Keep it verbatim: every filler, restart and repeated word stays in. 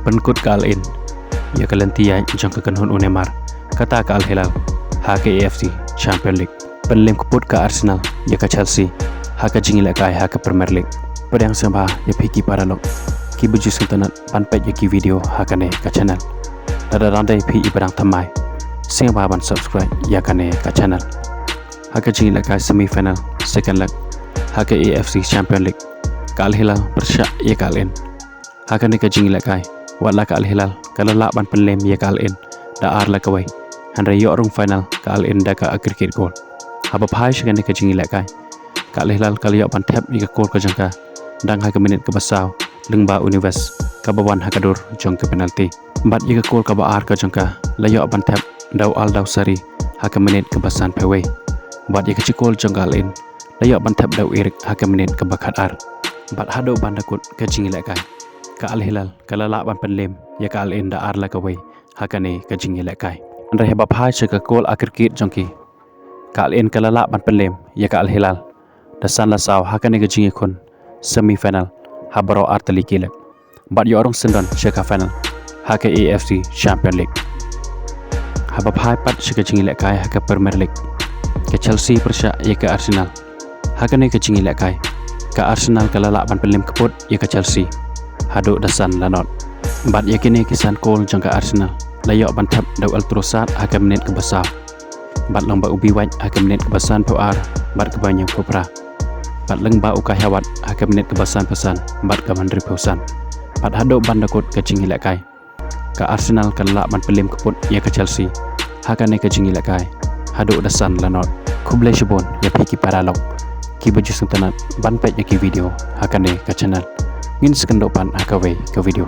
Pynkut ka Al Ain ïa ka lynti ïaid jong ka kynhun u Neymar, kata ka Al Hilal ha ka A F C Champions League. Pynlem kput ka Arsenal ïa ka Chelsea ha ka jingïalehkai ha ka Premier League. Pdiang sngewbha ïa phi ki paralok kiba ju sngewtynnat ban peit ïa ki video ha kane ka channel. Lada dang dei phi iba dang thymmai, sngewbha ban subscribe ïa kane ka channel. Ha ka jingïalehkai semi final second leg ha ka A F C Champions League, ka Al Hilal pyrshah ïa ka Al Ain. Ha kane ka jingïalehkai, wat la ka Al Hilal ka la lah ban pynlem ïa ka Al Ain da ar la kawei, hynrei ïoh rung final ka Al Ain da ka aggregate goal. Haba phai sha kane ka jingïalehkai, ka Al Hilal ka la ïoh ban thep ïa ka goal ka jong ka dang ha ka minit kaba saw lyngba u Nunez kaba wan ha ka dur jong ka penalty. Bad ïa ka goal kaba ar ka jong ka la ïoh ban thep da u Al Dawsari ha ka minit kaba sanphew wei. Bad ïa ka jingkol jong ka Al Ain la ïoh ban thep da u Eric ha ka minit kaba khatar. Bad haduh ban da kut ka jingïalehkai, ka Al Hilal ka la lah ban pynlem ïa ka Al Ain da ar la kawei ha kane ka jingïalehkai. Hynrei haba phai sha ka goal aggregate jong ki, ka Al Ain ka la lah ban pynlem ïa ka Al Hilal da san la saw ha kane ka jingïakhun semi final ha baroh ar tylli ki leg, bad ïoh rung syndon sha ka final ha ka A F C Champions League. Haba phai pat sha ka jingïalehkai ha ka Premier League, ka Chelsea pyrshah ïa ka Arsenal. Ha kane ka jingïalehkai, ka Arsenal ka la lah ban pynlem kput ïa ka Chelsea haduh da san la not. Bad ïa kine ki san kol jong ka Arsenal la ïoh ban thep da u Trossard ha ka minit kaba saw, bad lyngba u White ha ka minit kaba sanphew ar bad kaba hynñiewphew phra, bad lyngba u Kai Havertz ha ka minit kaba sanphew san bad kaba hynriewphew san. Bad haduh ban da kut ka jingïalehkai, ka Arsenal ka la lah ban pynlem kput ïa ka Chelsea ha kane ka jingïalehkai haduh da san la not. Khublei shibun ïa phi ki paralok kiba ju sngewtynnat ban peit ïa ki video ha kane ka channel. Ngin sa ïakynduh pat ha kawei ka video.